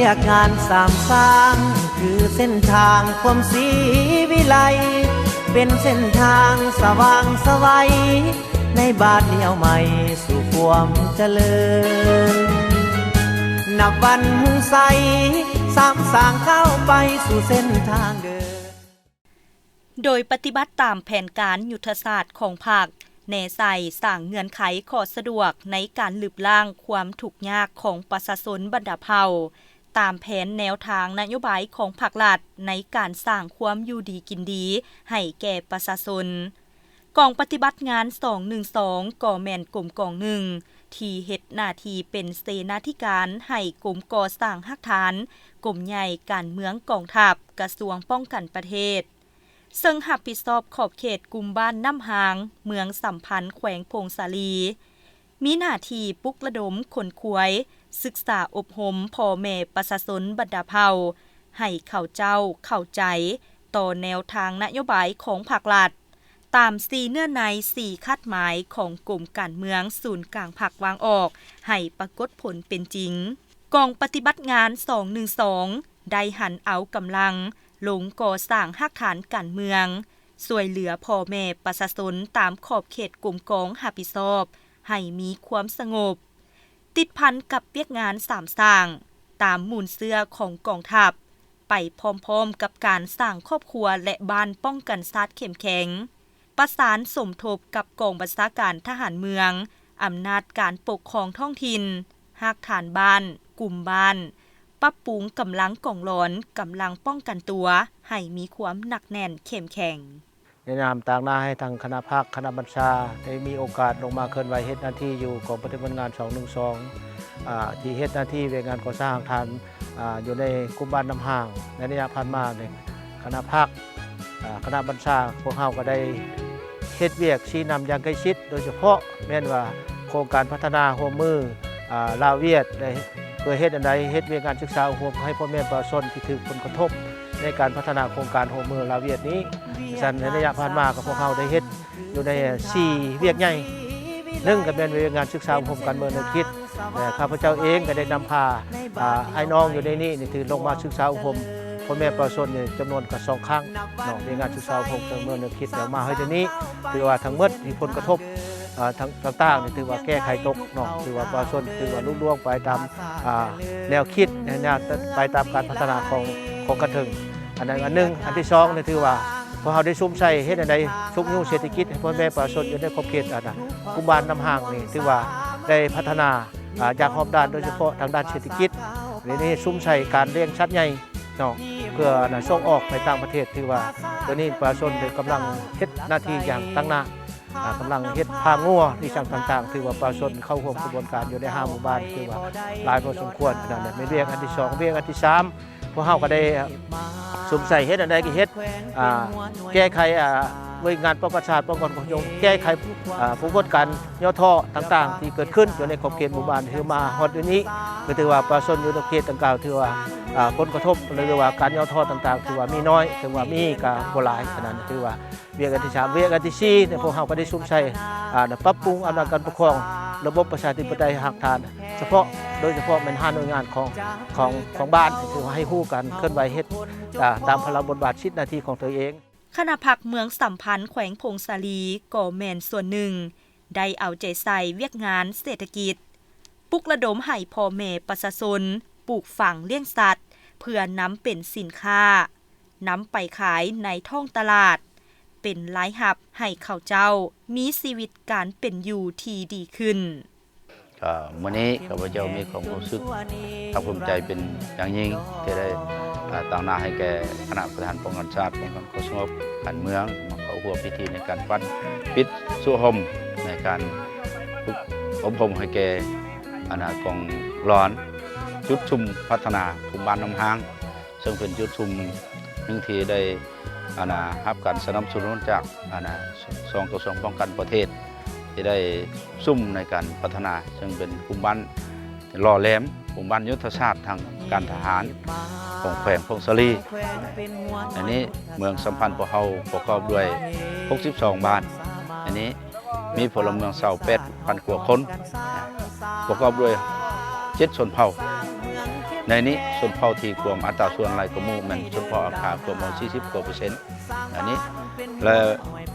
ວຽກງານສາມສ້າງ ຄືເສັ້ນທາງຄວາມສີວິໄລ ເປັນເສັ້ນທາງສະຫວ່າງໄສວ ໃນບາດລ້ຽວໃໝ່ສູ່ຄວາມຈະເລີນ. ນັບວັນຮຸ່ງໃສ ສາມສ້າງກ້າວໄປສູ່ເສັ້ນທາງເດີນ. ໂດຍປະຕິບັດຕາມແຜນການຍຸດທະສາດຂອງພັກ, ແນໃສ່ສ້າງເງື່ອນໄຂຂໍ້ສະດວກໃນການລຶບລ້າງຄວາມທຸກຍາກຂອງປະຊາຊົນບັນດາເຜົ່າ, ຕາມແຜນແນວທາງນະໂຍບາຍຂອງພັກລັດໃນການສ້າງຄວາມຢູ່ດີກິນດີໃຫ້ແກ່ປະຊາຊົນ. ກອງປະຕິບັດງານສອງໜຶ່ງສອງ ກໍແມ່ນກົມກອງໜຶ່ງ ທີ່ເຮັດໜ້າທີ່ເປັນເສນາທິການໃຫ້ກົມກໍ່ສ້າງຮາກຖານ ກົມໃຫຍ່ການເມືອງກອງທັບ ກະຊວງປ້ອງກັນປະເທດ, ເຊິ່ງຮັບຜິດຊອບຂອບເຂດກຸ່ມບ້ານນ້ຳຮາງ ເມືອງສຳພັນ ແຂວງຜົ້ງສາລີ, ມີໜ້າທີ່ປຸກລະດົມຂົນຂວາຍ ສຶກສາອົບຮົມພໍ່ແມ່ປະຊາຊົນບັນດາເຜົ່າ ໃຫ້ເຂົາເຈົ້າເຂົ້າໃຈຕໍ່ແນວທາງນະໂຍບາຍຂອງພັກລັດ, ຕາມສີ່ເນື້ອໃນ ສີ່ຄາດໝາຍຂອງກົມການເມືອງສູນກາງພັກວາງອອກ ໃຫ້ປາກົດຜົນເປັນຈິງ. ກອງປະຕິບັດງານສອງໜຶ່ງສອງ ໄດ້ຫັນເອົາກຳລັງລົງກໍ່ສ້າງຮາກຖານການເມືອງ, ຊ່ວຍເຫຼືອພໍ່ແມ່ປະຊາຊົນຕາມຂອບເຂດກົມກອງຮັບຜິດຊອບໃຫ້ມີຄວາມສະຫງົບ, ຕິດພັນກັບວຽກງານສາມສ້າງ ຕາມມູນເຊື້ອຂອງກອງທັບ ໄປພ້ອມໆກັບການສ້າງຄອບຄົວ ແລະ ບ້ານປ້ອງກັນຊາດເຂັ້ມແຂງ, ປະສານສົມທົບກັບກອງບັນຊາການທະຫານເມືອງ, ອຳນາດການປົກຄອງທ້ອງຖິ່ນ, ຮາກຖານບ້ານ, ກຸ່ມບ້ານ, ປັບປຸງກຳລັງກອງຫຼອນ, ກຳລັງປ້ອງກັນຕົວໃຫ້ມີຄວາມໜັກແໜ້ນເຂັ້ມແຂງ. ໃນນາມຕາງໜ້າໃຫ້ທາງຄະນະພັກ, ຄະນະບັນຊາ ໄດ້ມີໂອກາດລົງມາເຄື່ອນໄຫວເຮັດໜ້າທີ່ຢູ່ກອງປະຕິບັດງານສອງໜຶ່ງສອງ ອາ ທີ່ເຮັດໜ້າທີ່ວຽກງານກໍ່ສ້າງຮາກຖານ ອາ ຢູ່ໃນກຸ່ມບ້ານນ້ຳຮາງ. ໃນໄລຍະຜ່ານມານີ້ ຄະນະພັກ, ອາ ຄະນະບັນຊາ ພວກເຮົາກໍໄດ້ເຮັດວຽກຊີ້ນຳຢ່າງໃກ້ຊິດ, ໂດຍສະເພາະແມ່ນວ່າໂຄງການພັດທະນາຮ່ວມມື ອາ ລາວ-ຫວຽດ ໄດ້ ເພື່ອເຮັດອັນໃດ ເຮັດວຽກງານສຶກສາອົບຮົມໃຫ້ພໍ່ແມ່ປະຊາຊົນທີ່ຖືກຜົນກະທົບໃນການພັດທະນາໂຄງການຮ່ວມມືລາວ-ຫວຽດນີ້. ສະນັ້ນ ໃນໄລຍະຜ່ານມາ ກໍພວກເຮົາໄດ້ເຮັດຢູ່ໃນສີ່ວຽກໃຫຍ່, ໜຶ່ງກໍແມ່ນວຽກງານສຶກສາອົບຮົມການເມືອງແນວຄິດ ແລະ ຂ້າພະເຈົ້າເອງກໍໄດ້ນຳພາ ອາ ອ້າຍນ້ອງຢູ່ໃນນີ້ ທີ່ລົງມາສຶກສາອົບຮົມພໍ່ແມ່ປະຊາຊົນນີ້ ຈຳນວນກໍສອງຄັ້ງເນາະ, ວຽກງານສຶກສາອົບຮົມການເມືອງແນວຄິດ. ແລ້ວມາຮອດດຽວນີ້ ຖືວ່າທັງໝົດທີ່ຜົນກະທົບ ອາ ທັງ ຕ່າງໆນີ້ ຖືວ່າແກ້ໄຂຕົກເນາະ, ຖືວ່າປະຊາຊົນຖືວ່າລຸລ່ວງໄປຕາມ ອາ ແນວຄິດ ແນວ ໄປຕາມການພັດທະນາຂອງ ຂອງຂັ້ນເທິງ. ອັນນັ້ນອັນໜຶ່ງ. ອັນທີສອງນີ້ ຖືວ່າພວກເຮົາໄດ້ສຸມໃສ່ເຮັດອັນໃດຊຸກຍູ້ເສດຖະກິດໃຫ້ພໍ່ແມ່ປະຊາຊົນຢູ່ໃນຂອບເຂດ ອັນ ກຸ່ມບ້ານນ້ຳຮາງນີ້ ຖືວ່າໄດ້ພັດທະນາ ອາ ຢ່າງຮອບດ້ານ, ໂດຍສະເພາະທາງດ້ານເສດຖະກິດ. ດຽວນີ້ສຸມໃສ່ການລ້ຽງສັດໃຫຍ່ເນາະ ເພື່ອ ອັນ ສົ່ງອອກໄປຕ່າງປະເທດ. ຖືວ່າດຽວນີ້ປະຊາຊົນກຳລັງເຮັດໜ້າທີ່ຢ່າງຕັ້ງໜ້າ ອາ ກຳລັງເຮັດຟາມງົວ ອີ່ຫຍັງຕ່າງໆ. ຖືວ່າປະຊາຊົນເຂົ້າຮ່ວມຂະບວນການຢູ່ໃນຫ້າໝູ່ບ້ານ ຖືວ່າຫຼາຍພໍສົມຄວນ. ອັນນັ້ນແມ່ນວຽກອັນທີສອງ. ວຽກອັນທີສາມ ພວກເຮົາກໍໄດ້ສຸມໃສ່ເຮັດອັນໃດກໍເຮັດ ອາ ແກ້ໄຂ ອາ ວຽກງານປ້ອງກັນຊາດ ປ້ອງກັນຄວາມສະຫງົບ, ແກ້ໄຂ ອາ ປາກົດການຫຍໍ້ທໍ້ຕ່າງໆທີ່ເກີດຂຶ້ນຢູ່ໃນຂອບເຂດໝູ່ບ້ານ. ຖືວ່າມາຮອດດຽວນີ້ ກໍຖືວ່າປະຊາຊົນຢູ່ໃນເຂດດັ່ງກ່າວ ຖືວ່າ ອາ ຜົນກະທົບ ຫຼືວ່າການຫຍໍ້ທໍ້ຕ່າງໆ ຖືວ່າມີນ້ອຍ, ເຖິງວ່າມີກໍບໍ່ຫຼາຍ. ອັນນັ້ນຖືວ່າ ວຽກອັນທີສາມ. ວຽກອັນທີສີ່ນີ້ ພວກເຮົາກໍໄດ້ສຸມໃສ່ ອາ ປັບປຸງອຳນາດການປົກຄອງ ລະບົບປະຊາທິປະໄຕຮາກຖານສະເພາະ, ໂດຍສະເພາະແມ່ນຫ້າໜ່ວຍງານຂອງ ຂອງ ຂອງບ້ານ ທີ່ວ່າໃຫ້ຮູ້ການເຄື່ອນໄຫວເຮັດ ອາ ຕາມພາລະບົດບາດສິດໜ້າທີ່ຂອງຕົວເອງ. ຄະນະພັກເມືອງສຳພັນ ແຂວງຜົ້ງສາລີ ກໍແມ່ນສ່ວນໜຶ່ງ ໄດ້ເອົາໃຈໃສ່ວຽກງານເສດຖະກິດ, ປຸກລະດົມໃຫ້ພໍ່ແມ່ປະຊາຊົນປູກຝັງລ້ຽງສັດ ເພື່ອນຳເປັນສິນຄ້າ ນຳໄປຂາຍໃນທ້ອງຕະຫຼາດ ເປັນລາຍຮັບໃຫ້ເຂົາເຈົ້າມີຊີວິດການເປັນຢູ່ທີ່ດີຂຶ້ນ. ກໍມື້ນີ້ຂ້າພະເຈົ້າມີຄວາມຮູ້ສຶກພາກພູມໃຈເປັນຢ່າງຍິ່ງ ທີ່ໄດ້ ອາ ຕາງໜ້າໃຫ້ແກ່ຄະນະປະທານປ້ອງກັນຊາດ ປ້ອງກັນຄວາມສະຫງົບການເມືອງ ມາເຂົ້າຮ່ວມພິທີໃນການປັດປິດສຸໂຮມ ໃນການຝຶກອົບຮົມໃຫ້ແກ່ ອັນນາ ກອງຫຼອນຈຸດຊຸມພັດທະນາກຸ່ມບ້ານນ້ຳຮາງ ເຊິ່ງເປັນຈຸດຊຸມໜຶ່ງທີ່ໄດ້ ອັນນາ ຮັບການສະໜັບສະໜູນຈາກ ອັນນາ ສອງກະຊວງປ້ອງກັນປະເທດ ທີ່ໄດ້ຊຸມໃນການພັດທະນາ ເຊິ່ງເປັນກຸ່ມບ້ານຫຼໍ່ແຫຼມ, ກຸ່ມບ້ານຍຸດທະສາດທາງການທະຫານຂອງແຂວງຜົ້ງສາລີ. ອັນນີ້ເມືອງສຳພັນພວກເຮົາປະກອບດ້ວຍຫົກສິບສອງບ້ານ. ອັນນີ້ ມີພົນລະເມືອງຊາວແປດພັນກວ່າຄົນ ປະກອບດ້ວຍເຈັດຊົນເຜົ່າ. ໃນນີ້ຊົນເຜົ່າທີ່ກວມອັດຕາສ່ວນຫຼາຍກວ່າໝູ່ແມ່ນຊົນເຜົ່າອາຄາ ກວມເອົາສີ່ສິບກວ່າເປີເຊັນ. ອັນນີ້ ແລະ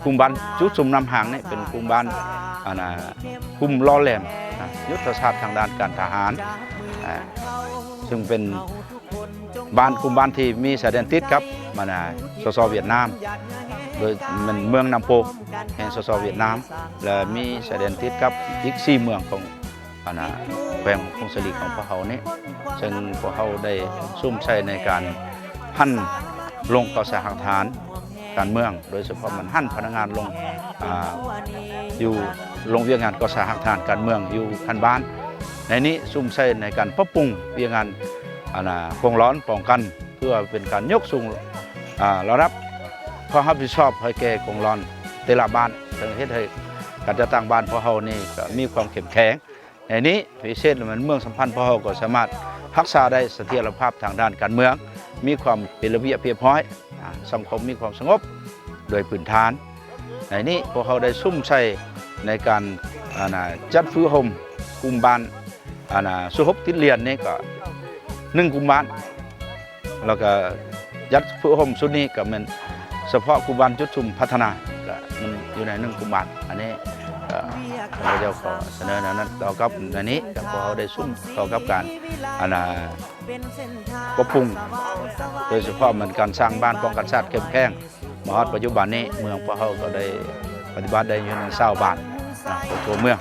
ກຸ່ມບ້ານຈຸຊຸມນ້ຳຫາງນີ້ເປັນກຸ່ມບ້ານ ອັນນ່າ ກຸ່ມຫຼໍ່ແຫຼມ ນະ ຍຸດທະສາດທາງດ້ານການທະຫານ ອາ ຊຶ່ງເປັນບ້ານ ກຸ່ມບ້ານທີ່ມີຊາຍແດນຕິດກັບ ອັນນ່າ ສສ ຫວຽດນາມ ໂດຍແມ່ນເມືອງນ້ຳໂປ ແຫ່ງ ສສ ຫວຽດນາມ ແລະ ມີຊາຍແດນຕິດກັບອີກສີ່ເມືອງຂອງ ອັນນ່າ ແຂວງຜົ້ງສາລີຂອງພວກເຮົານີ້ ເຊິ່ງພວກເຮົາໄດ້ສຸມໃສ່ໃນການຫັນລົງກໍ່ສ້າງຮາກຖານການເມືອງ ໂດຍສະເພາະແມ່ນຫັນພະນັກງານລົງ ອາ ຢູ່ລົງວຽກງານກໍ່ສ້າງຮາກຖານການເມືອງຢູ່ຂັ້ນບ້ານ. ໃນນີ້ສຸມໃສ່ໃນການປັບປຸງວຽກງານ ອັນນ່າ ກອງຫຼອນປ້ອງກັນ ເພື່ອເປັນການຍົກສູງ ອາ ລະດັບຄວາມຮັບຜິດຊອບໃຫ້ແກ່ກອງຫຼອນແຕ່ລະບ້ານ ເຊິ່ງເຮັດໃຫ້ການຈັດຕັ້ງບ້ານພວກເຮົານີ້ກໍມີຄວາມເຂັ້ມແຂງ. ໃນນີ້ພິເສດແມ່ນເມືອງສຳພັນ ພວກເຮົາກໍສາມາດຮັກສາໄດ້ສະຖຽນລະພາບທາງດ້ານການເມືອງ, ມີຄວາມເປັນລະບຽບຮຽບຮ້ອຍ, ອາ ສັງຄົມມີຄວາມສະຫງົບໂດຍພື້ນຖານ. ໃນນີ້ພວກເຮົາໄດ້ສຸມໃສ່ໃນການ ອັນນ່າ ຈັດຝຶກອົບຮົມກຸ່ມບ້ານ ອັນນ່າ ສູ້ຮົບຕິດລຽນນີ້ກໍໜຶ່ງກຸ່ມບ້ານ ແລ້ວກໍຈັດຝຶກອົບຮົມຊຸດນີ້ກໍແມ່ນສະເພາະກຸ່ມບ້ານຈຸດຊຸມພັດທະນາ ກໍມັນຢູ່ໃນໜຶ່ງກຸ່ມບ້ານ. ອັນນີ້ກໍຂ້າພະເຈົ້າຂໍສະເໜີແນວນັ້ນຕໍ່ກັບໃນນີ້ ກໍພວກເຮົາໄດ້ສຸມຕໍ່ກັບການ ອັນນ່າ ປັບປຸງ ໂດຍສະເພາະແມ່ນການສ້າງບ້ານປ້ອງກັນຊາດເຂັ້ມແຂງ. ມາຮອດປັດຈຸບັນນີ້ ເມືອງພວກເຮົາກໍໄດ້ປະຕິບັດໄດ້ຢູ່ໃນຊາວບ້ານນະ ທົ່ວເມືອງ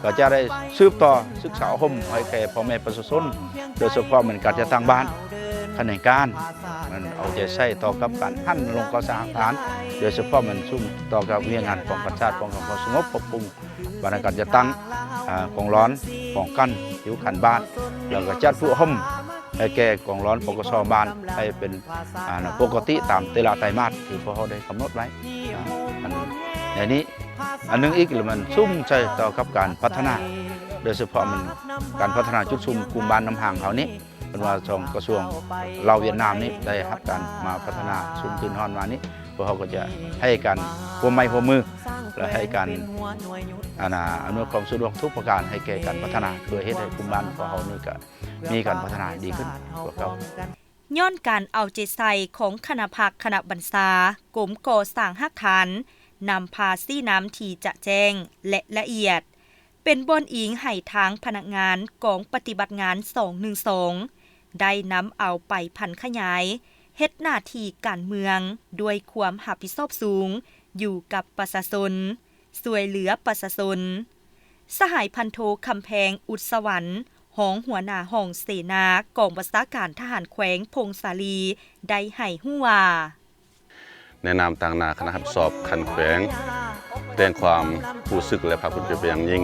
ກໍຈະໄດ້ສືບຕໍ່ສຶກສາອົບຮົມໃຫ້ແກ່ພໍ່ແມ່ປະຊາຊົນ ໂດຍສະເພາະແມ່ນການຈັດຕັ້ງບ້ານ, ຂະແໜງການ ແມ່ນເອົາໃຈໃສ່ຕໍ່ກັບການຫັນລົງກໍ່ສ້າງຮາກຖານ, ໂດຍສະເພາະແມ່ນສຸມຕໍ່ກັບວຽກງານປ້ອງກັນຊາດ, ປ້ອງກັນຄວາມສະຫງົບ, ປັບປຸງ ບັນດາການຈັດຕັ້ງ ອາ ກອງຫຼອນປ້ອງກັນຢູ່ຂັ້ນບ້ານ ແລ້ວກໍຈັດຝຶກອົບຮົມໃຫ້ແກ່ກອງຫຼອນ ປກສ ບ້ານ ໃຫ້ເປັນ ອາ ປົກກະຕິຕາມແຕ່ລະໄຕມາດທີ່ພວກເຮົາໄດ້ກຳນົດໄວ້. ອາ ອັນ ໃນນີ້ ອັນໜຶ່ງອີກ ແລ້ວມັນສຸມໃສ່ຕໍ່ກັບການພັດທະນາ ໂດຍສະເພາະມັນການພັດທະນາຈຸດຊຸມກຸ່ມບ້ານນ້ຳຫາງເຮົານີ້ ເພິ່ນວ່າສອງກະຊວງລາວຫວຽດນາມນີ້ໄດ້ຮັບການມາພັດທະນາຊຸມທຶນຮອດມານີ້ ພວກເຮົາກໍຈະໃຫ້ການຮ່ວມໄມ້ຮ່ວມມື ແລະ ໃຫ້ການ ອັນນ່າ ອຳນວຍຄວາມສະດວກທຸກປະການໃຫ້ແກ່ການພັດທະນາ ເພື່ອເຮັດໃຫ້ກຸ່ມບ້ານຂອງເຮົານີ້ກະມີການພັດທະນາດີຂຶ້ນກວ່າເກົ່າ. ຍ້ອນການເອົາໃຈໃສ່ຂອງຄະນະພັກຄະນະບັນຊາ ກົມກໍ່ສ້າງຮາກຖານ ນຳພາຊີ້ນຳທີ່ຈະແຈ້ງ ແລະ ລະອຽດ ເປັນບ່ອນອີງໃຫ້ທາງພະນັກງານກອງປະຕິບັດງານສອງໜຶ່ງສອງ ໄດ້ນຳເອົາໄປຜັນຂະຫຍາຍເຮັດໜ້າທີ່ການເມືອງດ້ວຍຄວາມຮັບຜິດຊອບສູງ ຢູ່ກັບປະຊາຊົນ, ຊ່ວຍເຫຼືອປະຊາຊົນ. ສະຫາຍພັນໂທ ຄຳແພງ ອຸດສະຫວັນ ຮອງຫົວໜ້າຫ້ອງເສນາກອງບັນຊາການທະຫານແຂວງຜົ້ງສາລີ ໄດ້ໃຫ້ຮູ້ວ່າ ໃນນາມຕາງໜ້າຄະນະຮັບຜິດຊອບຂັ້ນແຂວງ ສະແດງຄວາມຮູ້ສຶກ ແລະ ພາກພູມໃຈເປັນຢ່າງຍິ່ງ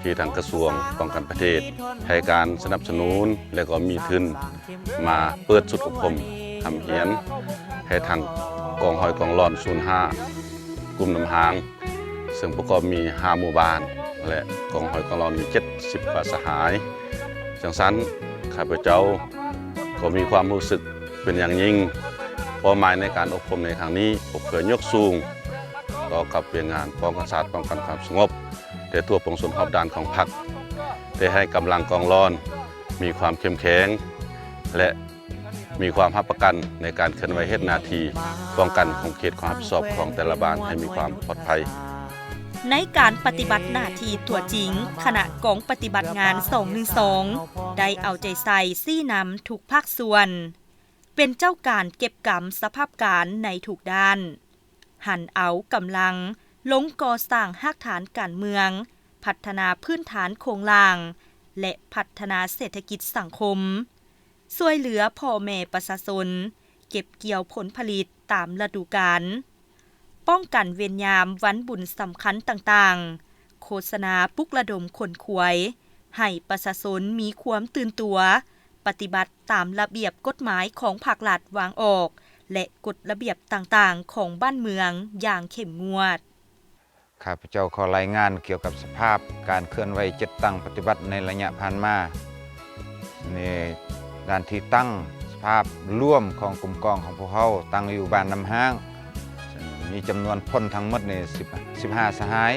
ທີ່ທາງກະຊວງປ້ອງກັນປະເທດ ໃຫ້ການສະໜັບສະໜູນ ແລະ ກໍມີທຶນມາເປີດຊຸດອົບຮົມຮ່ຳຮຽນ ໃຫ້ທາງກອງຮ້ອຍກອງຫຼອນສູນຫ້າ ກຸ່ມນ້ຳຫາງ ເຊິ່ງປະກອບມີຫ້າໝູ່ບ້ານ ແລະ ກອງຮ້ອຍກອງຫຼອນມີເຈັດສິບກວ່າສະຫາຍ. ຈັ່ງຊັ້ນ ຂ້າພະເຈົ້າກໍມີຄວາມຮູ້ສຶກເປັນຢ່າງຍິ່ງ. ເປົ້າໝາຍໃນການອົບຮົມໃນຄັ້ງນີ້ ກໍເພື່ອຍົກສູງຕໍ່ກັບວຽກງານປ້ອງກັນຊາດ, ປ້ອງກັນຄວາມສະຫງົບ ແຕ່ທົ່ວປວງຊົນຮອບດ້ານຂອງພັກ ໄດ້ໃຫ້ກຳລັງກອງຫຼອນມີຄວາມເຂັ້ມແຂງ ແລະ ມີຄວາມຮັບປະກັນໃນການເຄື່ອນໄຫວເຮັດໜ້າທີ່ປ້ອງກັນຂົງເຂດຄວາມຮັບຜິດຊອບຂອງແຕ່ລະບ້ານໃຫ້ມີຄວາມປອດໄພ. ໃນການປະຕິບັດໜ້າທີ່ຕົວຈິງ, ຄະນະກອງປະຕິບັດງານສອງໜຶ່ງສອງ ໄດ້ເອົາໃຈໃສ່ຊີ້ນຳທຸກພາກສ່ວນ, ເປັນເຈົ້າການເກັບກຳສະພາບການໃນທຸກດ້ານ, ຫັນເອົາກຳລັງລົງກໍ່ສ້າງຮາກຖານການເມືອງ, ພັດທະນາພື້ນຖານໂຄງລ່າງ ແລະ ພັດທະນາເສດຖະກິດສັງຄົມ. ຊ່ວຍເຫຼືອພໍ່ແມ່ປະຊາຊົນເກັບກ່ຽວຜົນຜະລິດຕາມລະດູການ, ປ້ອງກັນເວນຍາມວັນບຸນສຳຄັນຕ່າງໆ, ໂຄສະນາປຸກລະດົມຂົນຂວາຍໃຫ້ປະຊາຊົນມີຄວາມຕື່ນຕົວ, ປະຕິບັດຕາມລະບຽບກົດໝາຍຂອງພາກລັດວາງອອກ ແລະ ກົດລະບຽບຕ່າງໆຂອງບ້ານເມືອງຢ່າງເຂັ້ມງວດ. ຂ້າພະເຈົ້າຂໍລາຍງານກ່ຽວກັບສະພາບການເຄື່ອນໄຫວຈັດຕັ້ງປະຕິບັດໃນໄລຍະຜ່ານມາ. ໃນດ້ານທີ່ຕັ້ງ, ສະພາບລວມຂອງກຸ່ມກອງຂອງພວກເຮົາຕັ້ງຢູ່ບ້ານນ້ຳຫ້າງ, ມີຈຳນວນພົນທັງໝົດນີ້ສິບ ສິບຫ້າສະຫາຍ,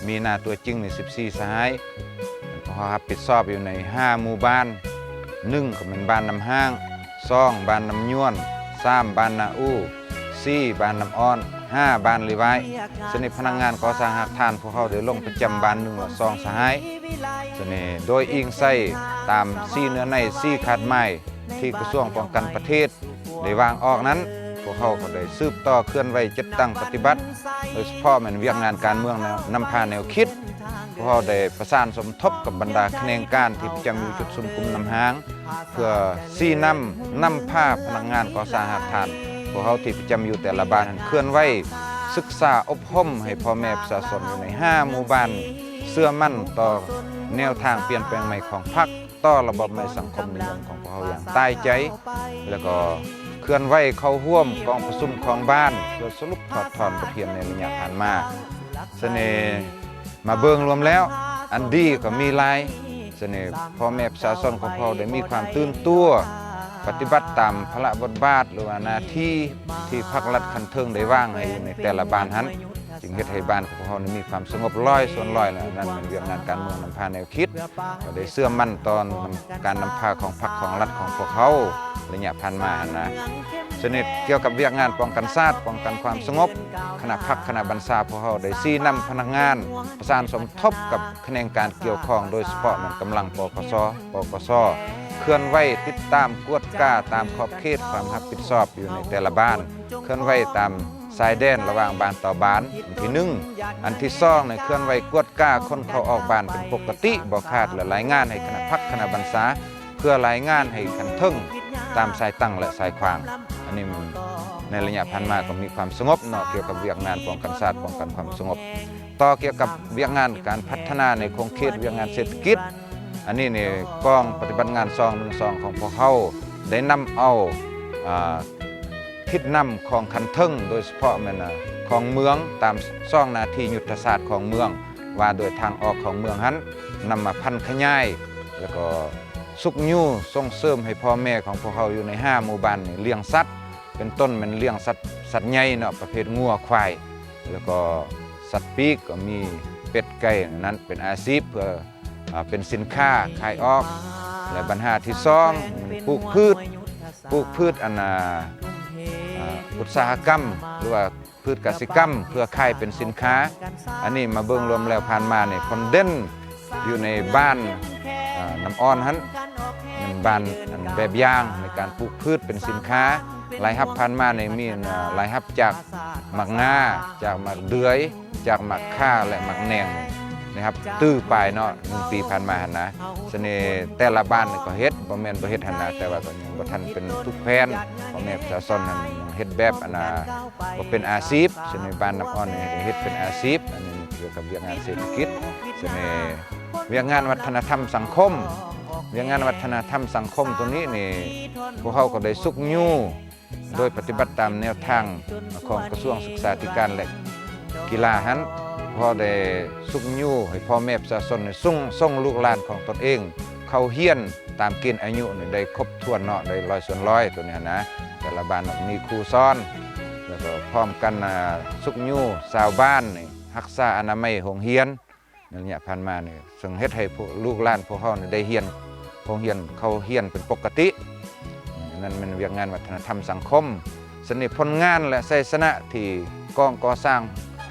ມີໜ້າຕົວຈິງນີ້ສິບສີ່ສະຫາຍ. ພວກເຮົາຮັບຜິດຊອບຢູ່ໃນຫ້າໝູ່ບ້ານ, ໜຶ່ງກໍແມ່ນບ້ານນ້ຳຫ້າງ, ສອງບ້ານນ້ຳຍວນ, ສາມບ້ານນາອູ, ສີ່ບ້ານນ້ຳອ່ອນ, ຫ້າບ້ານລີວາຍ. ສະເໜີພະນັກງານກໍ່ສ້າງຮາກຖານ ພວກເຮົາໄດ້ລົງປະຈຳບ້ານໜຶ່ງລະສອງສະຫາຍ. ສະເໜີໂດຍອີງໃສ່ຕາມສີ່ເນື້ອໃນ ສີ່ຄາດໝາຍ ທີ່ກະຊວງປ້ອງກັນປະເທດໄດ້ວາງອອກນັ້ນ, ພວກເຮົາກໍໄດ້ສືບຕໍ່ເຄື່ອນໄຫວຈັດຕັ້ງປະຕິບັດ, ໂດຍສະເພາະແມ່ນວຽກງານການເມືອງນຳພາແນວຄິດ. ພວກເຮົາໄດ້ປະສານສົມທົບກັບບັນດາຂະແໜງການທີ່ປະຈຳຢູ່ຈຸດສຸມກຸ່ມນ້ຳຫ້າງ ເພື່ອຊີ້ນຳ, ນຳພາພະນັກງານກໍ່ສ້າງຮາກຖານ ພວກເຮົາທີ່ປະຈຳຢູ່ແຕ່ລະບ້ານຫັ້ນ ເຄື່ອນໄຫວ, ສຶກສາອົບຮົມໃຫ້ພໍ່ແມ່ປະຊາຊົນຢູ່ໃນຫ້າໝູ່ບ້ານ ເຊື່ອໝັ້ນຕໍ່ແນວທາງປ່ຽນແປງໃໝ່ຂອງພັກ, ຕໍ່ລະບອບໃໝ່ສັງຄົມນິຍົມຂອງພວກເຮົາຢ່າງຕາຍໃຈ, ແລ້ວກໍເຄື່ອນໄຫວເຂົ້າຮ່ວມກອງປະຊຸມຂອງບ້ານ ເພື່ອສະຫຼຸບຖອດຖອນບົດຮຽນໃນໄລຍະຜ່ານມາ. ສະເໜີ ມາເບິ່ງລວມແລ້ວ ອັນດີກໍມີຫຼາຍ. ສະເໜີ ພໍ່ແມ່ປະຊາຊົນຂອງພວກເຮົາໄດ້ມີຄວາມຕື່ນຕົວ, ປະຕິບັດຕາມພາລະບົດບາດ ຫຼືວ່າໜ້າທີ່ທີ່ພັກລັດຂັ້ນເທິງໄດ້ວາງໃຫ້ຢູ່ໃນແຕ່ລະບ້ານຫັ້ນ, ຈຶ່ງເຮັດໃຫ້ບ້ານຂອງພວກເຮົານີ້ມີຄວາມສະຫງົບຮ້ອຍສ່ວນຮ້ອຍ ແລະ ນັ້ນແມ່ນວຽກງານການເມືອງນຳພາແນວຄິດ ກໍໄດ້ເຊື່ອໝັ້ນຕໍ່ການນຳພາຂອງພັກຂອງລັດຂອງພວກເຮົາໄລຍະຜ່ານມາຫັ້ນນະ. ສະເໜີ ກ່ຽວກັບວຽກງານປ້ອງກັນຊາດ, ປ້ອງກັນຄວາມສະຫງົບ, ຄະນະພັກຄະນະບັນຊາພວກເຮົາໄດ້ຊີ້ນຳພະນັກງານ ປະສານສົມທົບກັບຂະແໜງການກ່ຽວຂ້ອງ ໂດຍສະເພາະແມ່ນກຳລັງ ປກສ, ປກສ ເຄື່ອນໄຫວຕິດຕາມກວດກາຕາມຂອບເຂດຄວາມຮັບຜິດຊອບຢູ່ໃນແຕ່ລະບ້ານ, ເຄື່ອນໄຫວຕາມຊາຍແດນລະຫວ່າງບ້ານຕໍ່ບ້ານ, ອັນທີໜຶ່ງ. ອັນທີສອງ ໃນເຄື່ອນໄຫວກວດກາຄົນເຂົ້າອອກບ້ານເປັນປົກກະຕິບໍ່ຂາດ ແລະ ລາຍງານໃຫ້ຄະນະພັກຄະນະບັນຊາ ເພື່ອລາຍງານໃຫ້ຂັ້ນເທິງຕາມສາຍຕັ້ງ ແລະ ສາຍຂວາງ. ອັນນີ້ໃນໄລຍະຜ່ານມາກໍມີຄວາມສະຫງົບເນາະ, ກ່ຽວກັບວຽກງານປ້ອງກັນຊາດ, ປ້ອງກັນຄວາມສະຫງົບ. ຕໍ່ກ່ຽວກັບວຽກງານການພັດທະນາໃນຂົງເຂດວຽກງານເສດຖະກິດ, ອັນນີ້ນີ້ກອງປະຕິບັດງານສອງໜຶ່ງສອງຂອງພວກເຮົາໄດ້ນຳເອົາ ອາ ທິດນຳຂອງຂັ້ນເທິງ, ໂດຍສະເພາະແມ່ນ ອາ ຂອງເມືອງ, ຕາມສອງໜ້າທີ່ຍຸດທະສາດຂອງເມືອງ ວ່າໂດຍທາງອອກຂອງເມືອງຫັ້ນ ນຳມາຜັນຂະຫຍາຍ ແລ້ວກໍຊຸກຍູ້ສົ່ງເສີມໃຫ້ພໍ່ແມ່ຂອງພວກເຮົາຢູ່ໃນຫ້າໝູ່ບ້ານນີ້ລ້ຽງສັດ, ເປັນຕົ້ນແມ່ນລ້ຽງສັດ, ສັດໃຫຍ່ເນາະ, ປະເພດງົວ, ຄວາຍ, ແລ້ວກໍສັດປີກກໍມີເປັດ, ໄກ່, ນັ້ນເປັນອາຊີບເພື່ອ ອາ ເປັນສິນຄ້າຂາຍອອກ ແລະ ບັນຫາທີສອງ ປູກພືດ, ປູກພືດອັນ ອາ ອາ ອຸດສາຫະກຳ ຫຼືວ່າພືດກະສິກຳ ເພື່ອຂາຍເປັນສິນຄ້າ. ອັນນີ້ມາເບິ່ງລວມແລ້ວຜ່ານມານີ້ ຜົນເດັ່ນຢູ່ໃນບ້ານ ອາ ນ້ຳອ່ອນຫັ້ນ ແມ່ນບ້ານອັນແບບຢ່າງໃນການປູກພືດເປັນສິນຄ້າ. ລາຍຮັບຜ່ານມານີ້ມີ ອາ ລາຍຮັບຈາກໝາກງາ, ຈາກໝາກເດືອຍ, ຈາກໝາກຂ່າ ແລະ ໝາກແໜງນີ້ ໄດ້ຮັບຕື້ປາຍເນາະ ໜຶ່ງປີຜ່ານມາຫັ້ນນະ. ສະເໜີ ແຕ່ລະບ້ານນີ້ກໍເຮັດ, ບໍ່ແມ່ນບໍ່ເຮັດຫັ້ນນະ, ແຕ່ວ່າກໍຍັງບໍ່ທັນເປັນທຸກແຜ່ນ. ພໍ່ແມ່ປະຊາຊົນຫັ້ນຍັງເຮັດແບບອັນນາ ບໍ່ເປັນອາຊີບ. ສະເໜີ ບ້ານນ້ຳອ່ອນນີ້ເຮັດເປັນອາຊີບ, ອັນນີ້ກ່ຽວກັບວຽກງານເສດຖະກິດ. ສະເໜີ ວຽກງານວັດທະນະທຳສັງຄົມ, ວຽກງານວັດທະນະທຳສັງຄົມໂຕນີ້ນີ້ ພວກເຮົາກໍໄດ້ຊຸກຍູ້ ໂດຍປະຕິບັດຕາມແນວທາງຂອງກະຊວງສຶກສາທິການ ແລະ ກິລາຫັ້ນ, ພໍໄດ້ຊຸກຍູ້ໃຫ້ພໍ່ແມ່ປະຊາຊົນສົ່ງ ສົ່ງລູກຫຼານຂອງຕົນເອງເຂົ້າຮຽນຕາມເກນອາຍຸນີ້ໄດ້ຄົບຖ້ວນເນາະ, ໄດ້ຮ້ອຍສ່ວນຮ້ອຍໂຕນີ້ຫັ້ນນະ. ແຕ່ລະບ້ານກໍມີຄູສອນ, ແລ້ວກໍພ້ອມກັນ ອາ ຊຸກຍູ້ຊາວບ້ານນີ້ຮັກສາອະນາໄມໂຮງຮຽນ ໃນໄລຍະຜ່ານມານີ້ ເຊິ່ງເຮັດໃຫ້ພວກລູກຫຼານພວກເຮົານີ້ໄດ້ຮຽນໂຮງຮຽນ ເຂົ້າຮຽນເປັນປົກກະຕິ. ນັ້ນແມ່ນວຽກງານວັດທະນະທຳສັງຄົມ. ສະເໜີ ຜົນງານ ແລະ ໄຊຊະນະທີ່ກອງກໍ່ສ້າງ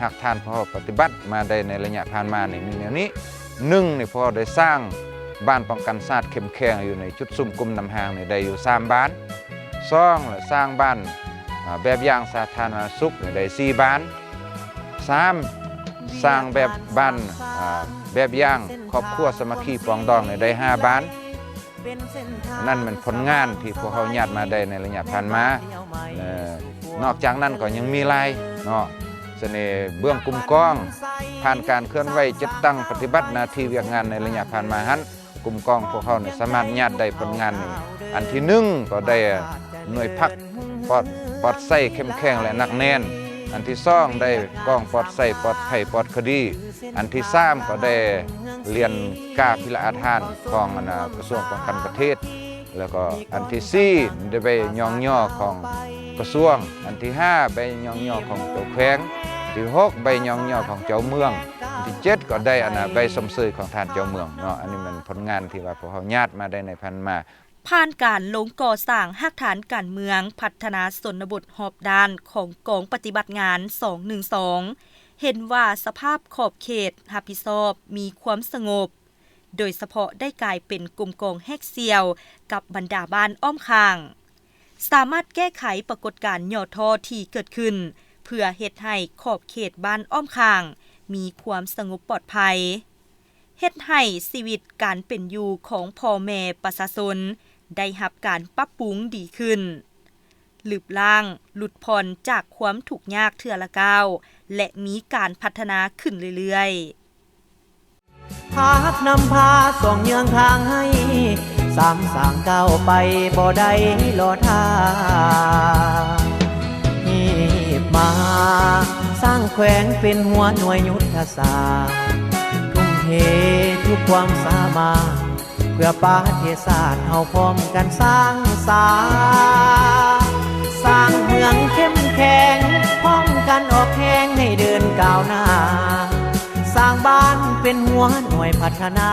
ຮາກຖານພວກເຮົາປະຕິບັດມາໄດ້ໃນໄລຍະຜ່ານມານີ້ມີແນວນີ້. ໜຶ່ງນີ້ ພວກເຮົາໄດ້ສ້າງບ້ານປ້ອງກັນຊາດເຂັ້ມແຂງຢູ່ໃນຈຸດສຸມກຸ່ມນ້ຳຫ້າງນີ້ໄດ້ຢູ່ສາມບ້ານ. ສອງ ແລະ ສ້າງບ້ານ ອາ ແບບຢ່າງສາທາລະນະສຸກນີ້ໄດ້ສີ່ບ້ານ. ສາມ ສ້າງແບບບ້ານ ອາ ແບບຢ່າງຄອບຄົວສາມັກຄີປອງດອງນີ້ໄດ້ຫ້າບ້ານ. ນັ້ນແມ່ນຜົນງານທີ່ພວກເຮົາຍາດມາໄດ້ໃນໄລຍະຜ່ານມາ. ເອີ ນອກຈາກນັ້ນກໍຍັງມີຫຼາຍເນາະ. ສະເໜີ ເບື້ອງກຸ່ມກອງ ຜ່ານການເຄື່ອນໄຫວຈັດຕັ້ງປະຕິບັດໜ້າທີ່ວຽກງານໃນໄລຍະຜ່ານມາຫັ້ນ ກຸ່ມກອງພວກເຮົານີ້ສາມາດຍາດໄດ້ຜົນງານນີ້. ອັນທີໜຶ່ງ ກໍໄດ້ໜ່ວຍພັກປອດ ປອດໃສເຂັ້ມແຂງ ແລະ ໜັກແໜ້ນ. ອັນທີສອງ ໄດ້ກອງປອດໃສ ປອດໄພ ປອດຄະດີ. ອັນທີສາມ ກໍໄດ້ຫຼຽນກາພິລະອາທານຂອງ ອັນນາ ກະຊວງປ້ອງກັນປະເທດ. ແລ້ວກໍອັນທີສີ່ ໄດ້ໃບຍ້ອງຍໍຂອງກະຊວງ. ອັນທີຫ້າ ໃບຍ້ອງຍໍຂອງເຈົ້າແຂວງ. ອັນທີຫົກ ໃບຍ້ອງຍໍຂອງເຈົ້າເມືອງ. ອັນທີເຈັດ ກໍໄດ້ ອັນນາ ໃບຊົມເຊີຍຂອງທ່ານເຈົ້າເມືອງເນາະ. ອັນນີ້ແມ່ນຜົນງານທີ່ວ່າພວກເຮົາຍາດມາໄດ້ໃນຜ່ານມາ. ຜ່ານການລົງກໍ່ສ້າງຮາກຖານການເມືອງ ພັດທະນາຊົນນະບົດຮອບດ້ານຂອງກອງປະຕິບັດງານສອງໜຶ່ງສອງ ເຫັນວ່າສະພາບຂອບເຂດຮັບຜິດຊອບມີຄວາມສະຫງົບ, ໂດຍສະເພາະໄດ້ກາຍເປັນກົມກອງແຮກສ່ຽວກັບບັນດາບ້ານອ້ອມຂ້າງ, ສາມາດແກ້ໄຂປາກົດການຫຍໍ້ທໍ້ທີ່ເກີດຂຶ້ນ ເພື່ອເຮັດໃຫ້ຂອບເຂດບ້ານອ້ອມຂ້າງມີຄວາມສະຫງົບປອດໄພ, ເຮັດໃຫ້ຊີວິດການເປັນຢູ່ຂອງພໍ່ແມ່ປະຊາຊົນໄດ້ຮັບການປັບປຸງດີຂຶ້ນ, ລຶບລ້າງ, ຫຼຸດຜ່ອນຈາກຄວາມທຸກຍາກເທື່ອລະກ້າວ ແລະ ມີການພັດທະນາຂຶ້ນເລື້ອຍໆ. ພາບນຳພາສ່ອງເຍືອງທາງໃຫ້ ສາມສ້າງກ້າວໄປບໍ່ໄດ້ລໍຖ້າ. ຮີບມາສ້າງແຂວງເປັນຫົວໜ່ວຍຍຸດທະສາດ, ທຸ່ມເທທຸກຄວາມສາມາດ ເພື່ອປະເທດຊາດເຮົາພ້ອມກັນສ້າງສາ, ສ້າງເມືອງເຂັ້ມແຂງ ພ້ອມກັນອອກແຮງໃຫ້ເດີນກ້າວໜ້າ, ສ້າງບ້ານເປັນຫົວໜ່ວຍພັດທະນາ.